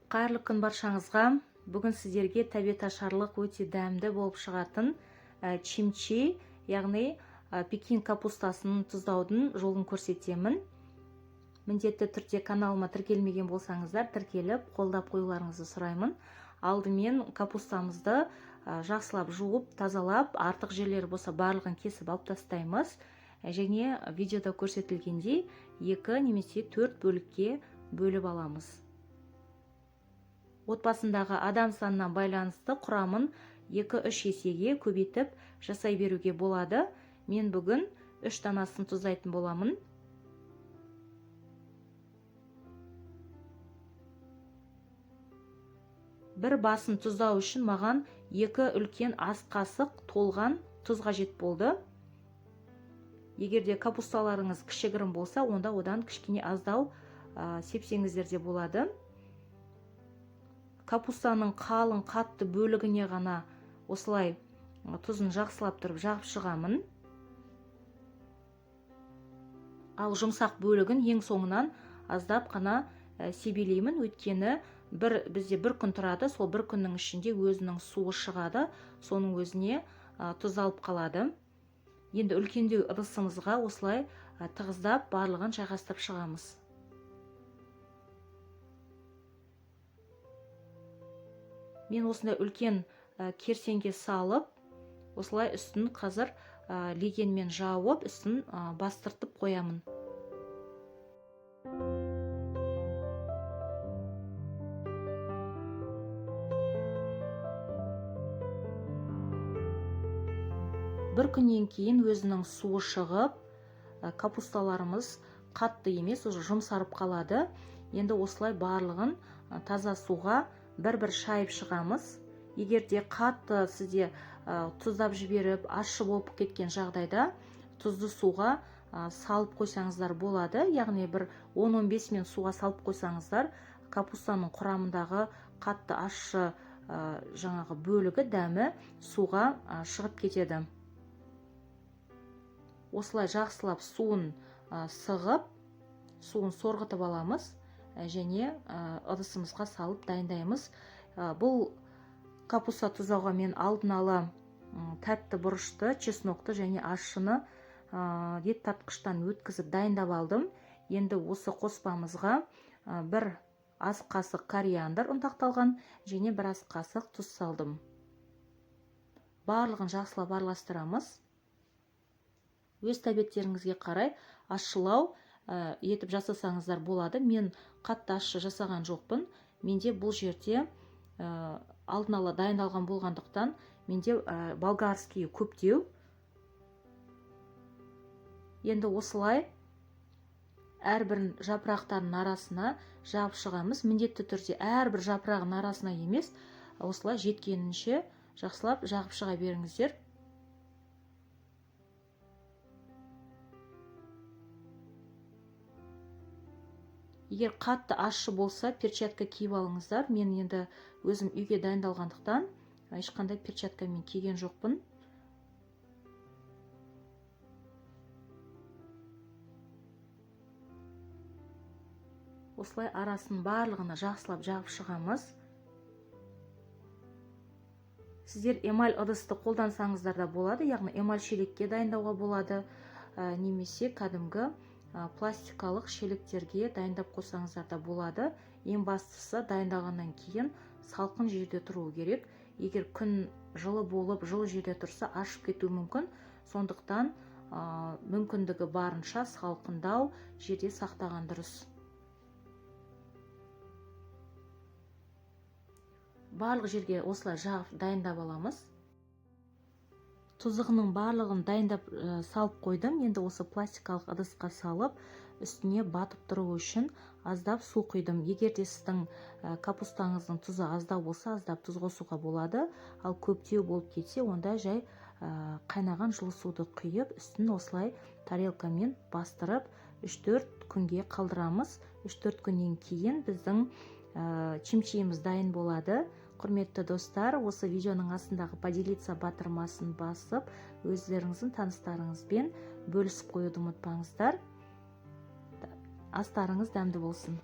Қайырлы күн баршаңызға. Бүгін сіздерге тәбеташарлық өте дәмді болып шығатын чимчи, яғни пекин капустасын тұздаудың жолын көрсетемін. Міндетті түрде каналыма тіркелмеген болсаңыздар, тіркеліп, қолдап қоюларыңызды сұраймын. Алдымен капустамызды жақсылап жуып, тазалап, артық жерлері болса барлығын кесіп алып тастаймыз. Және видеода көрсетілгендей 2 немесе 4 бөлікке бөліп аламыз. Отбасындағы адам санына байланысты құрамын 2-3 есеге көбейтіп жасай беруге болады. Мен бүгін 3 данасын тұздайтын боламын. Бір басын тұздау үшін маған 2 үлкен ас қасық толған тұз қажет болды. Егер де капусталарыңыз кішігірім болса, онда одан кішкене аздау сепсеңіздер де болады. Капустаның қалың қатты бөлігіне ғана осылай тұзын жақсылап тұрып жағып шығамын. Ал жұмсақ бөлігін ең соңынан аздап қана себелеймін, өйткені бізде бір күн тұрады, сол бір күннің ішінде өзінің суы шығады, соның өзіне тұз алып қалады. Енді үлкендеу ыдысымызға осылай тығыздап барлығын жайғастырып шығамыз. Мен осындай үлкен керсенге салып, осылай үстін қазір легенмен жауып, үстін бастыртып қоямын. Бір күннен кейін өзінің суы шығып, капусталарымыз қатты емес, уже жұмсарып қалады. Енді осылай барлығын таза суға бір-бір шайып шығамыз. Егер де қатты сізде тұздап жіберіп, ащы болып кеткен жағдайда тұзды суға салып қойсаңыздар болады. Яғни бір 10-15 минут суға салып қойсаңыздар, капустаның құрамындағы қатты ащы жаңағы бөлігі, дәмі суға шығып кетеді. Осылай жақсылап суын сығып, суын сорғытып аламыз және ыдысымызға салып дайындаймыз. Бұл капуста тұздауға мен алдын ала тәтті бұрышты, чеснокты және ащыны ет тартқыштан өткізіп дайындап алдым. Енді осы қоспамызға бір ас қасық кориандр ұнтақталған және бір ас қасық тұз салдым. Барлығын жақсылап араластырамыз. Өз тәбеттеріңізге қарай ащылау етіп жасасаңыздар болады. Мен қатты ащы жасаған жоқпын. Менде бұл жерде алдын ала дайындалған болғандықтан менде болгарский көптеу. Енді осылай әрбір жапырақтарының арасына жабып шығамыз. Міндетті түрде әрбір жапырағының арасына емес, осылай жеткенінше жақсылап жағып шыға беріңіздер. Егер қатты ащы болса, перчатка киіп алыңыздар. Мен енді өзім үйге дайындалғандықтан ешқандай перчаткамен киген жоқпын. Осылай арасын барлығына жақсылап жағып шығамыз. Сіздер эмаль ыдысты қолдансаңыздар да болады, яғни эмаль шелекке дайындауға болады, немесе кәдімгі пластикалық шелектерге дайындап қойсаңыздар да болады. Ең бастысы дайындалғаннан кейін салқын жерде тұруы керек. Егер күн жылы болып, жылы жерде тұрса, ашып кетуі мүмкін. Сондықтан мүмкіндігі барынша салқындау жерде сақтаған дұрыс. Барлық жерге осылай жағып дайындап аламыз. Тұзығының барлығын дайындап салып қойдым. Енді осы пластикалық ыдысқа салып, үстіне батып тұруы үшін аздап су құйдым. Егер де сіздің капустаңыздың тұзы аздау болса, аздап тұз қосуға болады. Ал көптеу болып кетсе, онда жай қайнаған жылы суды құйып, үстін осылай тарелкамен бастырып, үш-төрт күнге қалдырамыз. Үш-төрт күннен кейін біздің чимчиіміз дайын болады. Құрметті достар, осы видеоның астындағы поделиться батырмасын басып, өздеріңіздің таныстарыңызбен бөлісіп қоюды ұмытпаңыздар. Астарыңыз дәмді болсын.